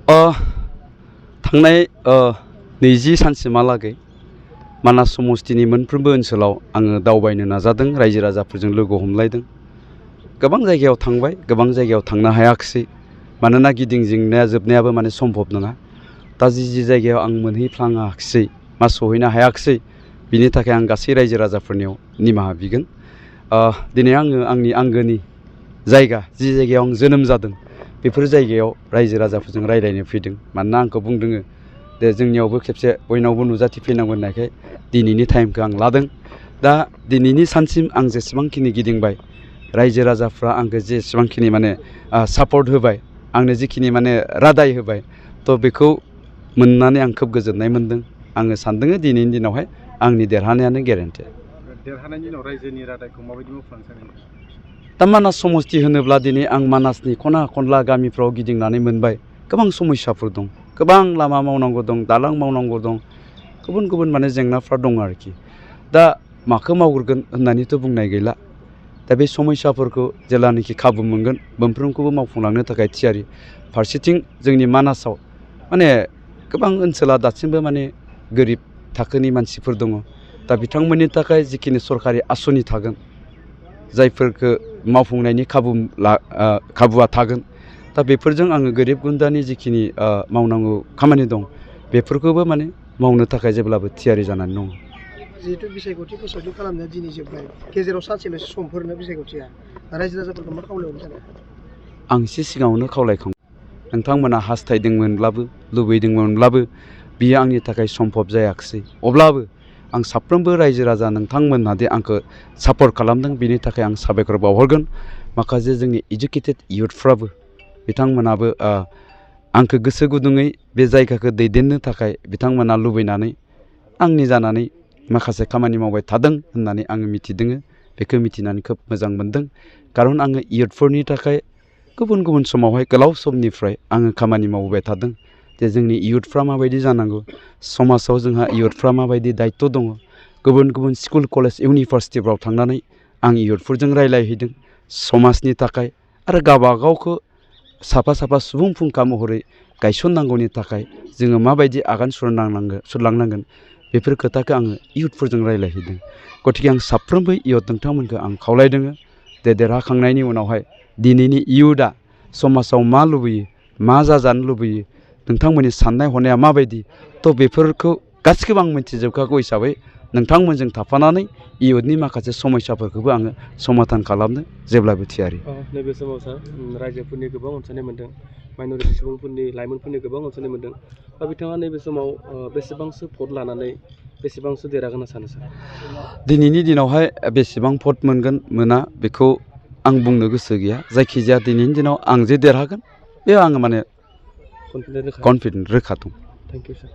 थांनाय 20 सानसिमहालागै मानास समस्तिनि मोनफ्रोमबो ओनसोलाव आङो दावबायनो नाजादों, रायजो राजाफोरजों लोगो हमलायदों। गोबां जायगायाव थांबाय, गोबां जायगायाव थांनो हायाखिसै, मानोना गिदिंजोबनाया जोबनायाबो माने सम्भब नङा। दा जि जायगायाव आं मोनहैफ्लाङाखिसै, सहैनो हायाखिसै, बिनि थाखाय आं गासै रायजो राजाफोरनियाव निमाहा बिगोन। दिनै आङो आंनि आंगोनि जायगा, जि जायगायाव आं जोनोम जादों, बेफोर जायगायाव रायजो राजाफोरजों रायज्लायनो फैदों। मानोना आंखौ बुंदों दे जोंनियावबो खेबसे बयनावबो नुजाथिफैनांगौ होननायखाय दिनैनि टाइमखौ आं लादों। दा दिनैनि सानसिम आं जेसेबांखिनि गिदिंबाय, रायजो राजाफ्रा आंखौ जेसेबांखिनि माने सापर्ट होबाय, आंनो जिखिनि माने रादाय होबाय, थ' बेखौ मोननानै आं खोब गोजोननाय मोनदों। आङो सानदों दिनैनि दिनावहाय आंनि देरहानायानो गेरेन्टि। देरहानायनि उनाव रायजोनि रादायखौ माबायदि मावफुंलांनो सानो? दा मानास समस्ति होनोब्ला दिनै आं मानासनि खना खनला गामिफ्राव गिदिंनानै मोनबाय। गोबां समस्याफोर दं, गोबां लामा मावनांगौ दं, दालां मावनांगौ दं, गुबुन गुबुन माने जेंनाफ्रा दं आरोखि। दा माखौ मावग्रोगोन होननानैथ' बुंनाय गैला। दा बे समस्याफोरखौ जेब्लानाखि खाबु मोनगोन, मोनफ्रोमखौबो मावफुंलांनो थाखाय थियारि। फारसेथिं जोंनि मानासाव माने गोबां ओनसोला दासिमबो माने गोरिब थाखोनि मानसिफोर दङ। दा बिथांमोननि थाखाय जिखिनि सरकारि आसनि थागोन, जायफोरखौ मावफुंनायनि खाबुआ थागोन, दा बेफोरजों आङो गोरिब गुन्द्रानि जिखिनि मावनांगौ खामानि दं, बेफोरखौबो माने मावनो थाखाय जेब्लाबो थियारि जानानै दङ। जिहेतु बिसायख'थि फोसावथि खालामनाया दिनै जोब्बाय, गेजेराव सानसेल'सो समफोरनो बिसायख'थिया, रायजो राजाफोरखौ मा खावलायहरनो सानो? आं एसे सिगाङावनो खावलायखांबाय, नोंथांमोना हास्थायदोंमोनब्लाबो, लुबैदोंमोनब्लाबो बियो आंनि थाखाय सम्भब जायाखिसै। अब्लाबो आं साफ्रोमबो रायजो राजा नोंथांमोनहा दि आंखौ सापर्ट खालामदों, बिनि थाखाय आं साबायखर बावहरगोन। माखासे जोंनि इडुकेटेड इयुथफ्राबो, बिथांमोनाबो आंखौ गोसो गुदुङै बे जायगाखौ दैदेननो थाखाय बिथांमोना लुबैनानै आंनि जानानै माखासे खामानि मावबाय थादों होननानै आङो मिथिदों। बेखौ मिथिनानै खोब मोजां मोनदों। खारन आङो इयुथफोरनि थाखाय गुबुन गुबुन समावहाय गोलाव समनिफ्राय आङो खामानि मावबाय थादों। जे जोंनि इयुथफ्रा माबायदि जानांगौ, समाजाव जोंहा इयुथफ्रा माबायदि दायित्व दङ। गुबुन गुबुन स्कुल, कलेज, इउनिभारसिटिफ्राव थांनानै आं इयुथफोरजों रायज्लायहैदों। समाजनि थाखाय आरो गावबागावखौ साफा साफा सुबुं फुंखा महरै गायसननांगौनि थाखाय जोङो माबायदि आगान सुरलांनांगोन, बेफोर खोथाखौ आङो इयुथफोरजों रायज्लायहैदों। गतिके आं साफ्रोमबो इयुथ नोंथांमोनखौ आं खावलायदों जे देरहाखांनायनि उनावहाय दिनैनि इयुथआ समाजाव मा लुबैयो, मा जाजानो लुबैयो, नोंथांमोननि साननाय हनाया माबायदि, थ' बेफोरखौ गासिखौबो आं मिथिजोबखागौ हिसाबै नोंथांमोनजों थाफानानै इयुथनि माखासे समस्याफोरखौबो आङो समाधान खालामनो जेब्लाबो थियारि। नैबे समाव सार, रायजोफोरनि गोबां अनसायनाय मोन्दों, माइन'रिटि सुबुंफोरनि, लाइमोनफोरनि गोबां अनसायनाय मोन्दों। दा बिथाङा नैबे समाव बेसेबांसो भट लानानै बेसेबांसो देरहागोन होनना सानो सार? दिनैनि दिनावहाय बेसेबां भट मोनगोन मोना बेखौ आं बुंनो गोसो गैया। जायखिजाया दिनैनि दिनाव आं जे देरहागोन, बे आङो माने कनफिडेन्ट रोखा दं। Thank you sir.